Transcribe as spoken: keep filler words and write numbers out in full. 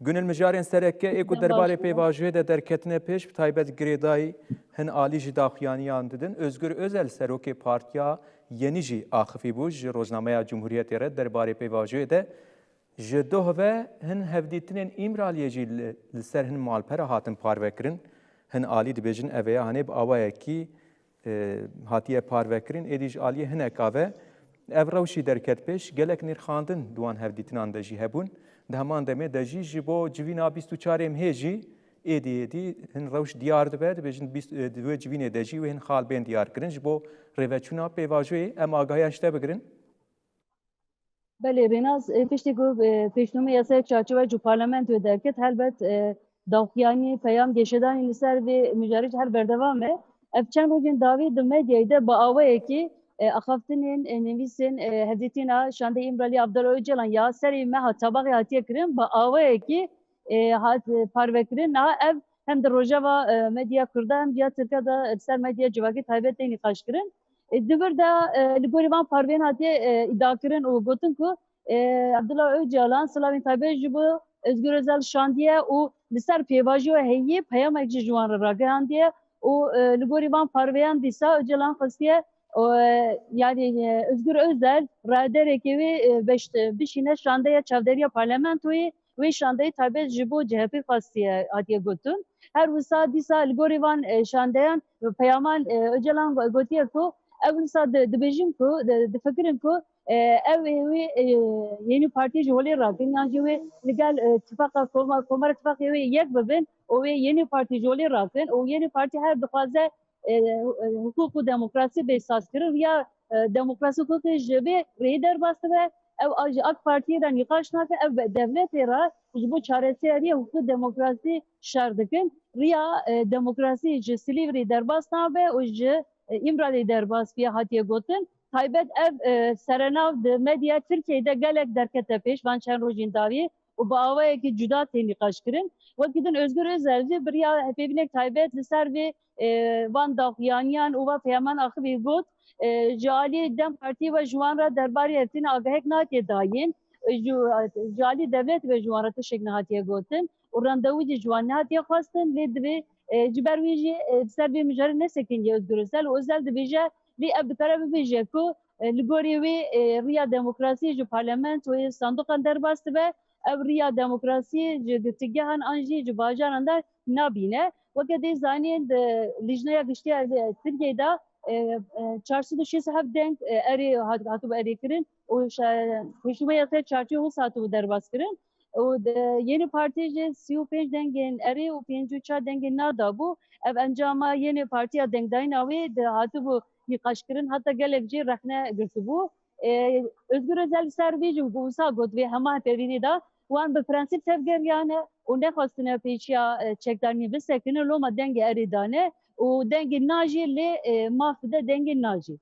Gunil mijarên sereke ê ku derbarê pêvajoyê de derketine pêş, bi taybet girêdayî hin alî jî daxuyaniyan didin. Özgür Özel, serokê Partiya Yenî jî axifî bû ji rojnameya Cumhuriyetê re derbarê pêvajoyê de. Ji doh ve hin hevdîtinên Îmraliyê jî li, li ser hin malpera hatin parvekirin. Hin alî dibêjin ev ê hanê bi awayekî, e, hatiye parvekirin, êdî ji aliyê hineka ve ev rewşî derket pêş. Gelek nirxandin di wan hevdîtinan de jî hebûn. Di heman demê de jî ji bo civîna bîst û çarê mehê jî êdî êdî hin rewş diyar dibe. Dibêjin bîst, e, di wê civînê de jî wê hin xal bên diyar kirin. Ji bo rêveçûna pêvajoyê em agahiya ji te bigirin. Belê, Bênaz, e, piştî ku, e, pêşnûmê yasaya çarçowe ji parlamentoyê derket, helbet, e, daxuyanî, peyam, geşedanî li ser vê mijarê jî her berdewam e. Ev çend rojên dawî di medyayê de bi awayekî, e, axaftinên, e, nivîsên, e, hevdîtina şandeyê Îmralî Abdullah Ocalan ya serê meha Tabaxê hatiye kirin, bi awayekî, e, hat, e, parvekirin. Niha ev hem di rojeva, e, medya Kurda hem ya Tirka de, e, ser medya civakî taybet tê nîqaşkirin. E, di vir de, e, li gorî van parvên hatiye, e, îdiakirin û gotin ku, e, Abdullah Ocalan silavên taybet ji bo Özgür Özel şandiye û li ser pêvajoya heyî peyamek jî ji wan re ragihandiye û, e, li gorî van parveyan dîsa Ocalan xwestiye, e, yanî, e, Özgür Özel raderekê wê, e, beşt-, bişîne şandeya çavderiya parlamentoyê, wê şandeyê taybet ji bo C H P xwestiye, hatiye gotin. Her wisa dîsa li gorî van, e, şandeyan, peyaman, e, Ocalan go-, gotiye ku ew wisa di-, dibêjin ku, di-, difikirin ku, e, ew ê wê, e, Yenî Partî ji holê rakin, yan jî wê li gel, e, tifaqa koma-, Komara Tifaqê wê yek bibin û wê Yenî Partî ji holê rakin û Yenî Partî her dixwaze, e, e, hiqûq û demokrasî bê sazkirin, riya, e, demokrasî, hiqûqê ji vê rêyê derbas dibe. Ew a-, ji AK Partiyê re nîqaş nake, ev be-, devletê re ji bo çareseriya hiqûq û demokrasî şer dikin. Riya, e, demokrasî ji Silîvrî derbas nabe û ji, e, Îmralî derbas biya hatiye gotin. Taybet ev, e, serenav di medya Tirkiyeyê de gelek derkete pêş van çend rojên dawî û bi awayekî cuda tê nîqaşkirin. Wekî din Özgür Özel jî bi riya hevpeyvînek taybet li ser vê, e, van daxuyaniyan û van peyaman axivî got, e, ji alî DEM Partî ve ji wan re derbarê hevdîtina agahek natiye dayîn. E, ji, ji alî dewlet ve ji wan re tiştek nehatiye gotin û randewu jî ji wan nehatiye xwestin. Lê divê, e, ji ber wî jî, e, ser vê mijarê nesekiniye Özgür Özel û Özel dibêje, lê ev dikare bibêje ku, e, li gorî wê, e, riya demokrasiyê ji parlamentoyê, sanduqan derbas dibe, ew riya demokrasiyê ji girtîgehan an jî ji bajaran de nabîne. Weke dê zanîn, di Lijneya Giştî ya Tirkiyeyê de, e, e, çar sed û şêst û heft deng, e, erê hat-, hatibû erêkirin û şe-, pêşûmeya ser çarçoyê wisa hatibû derbas kirin. Û di Yenî Partî jî sî û pênc dengên erê û pêncî û çar dengên na dabû. Ev encama Yenî Partiya dengdayîna wê di hatibû nîqaşkirin, heta gelek jî rexne girtibû. E, Özgür Özel li ser vê jî wisa got, vê hema hevpeyvînê de wan bi prensîp tevgeriyane û nexwestine pêşiya, e, çekdarinê bisekine, loma dengê erê dane û dengê na jî lê, e, maf dide dengê na jî.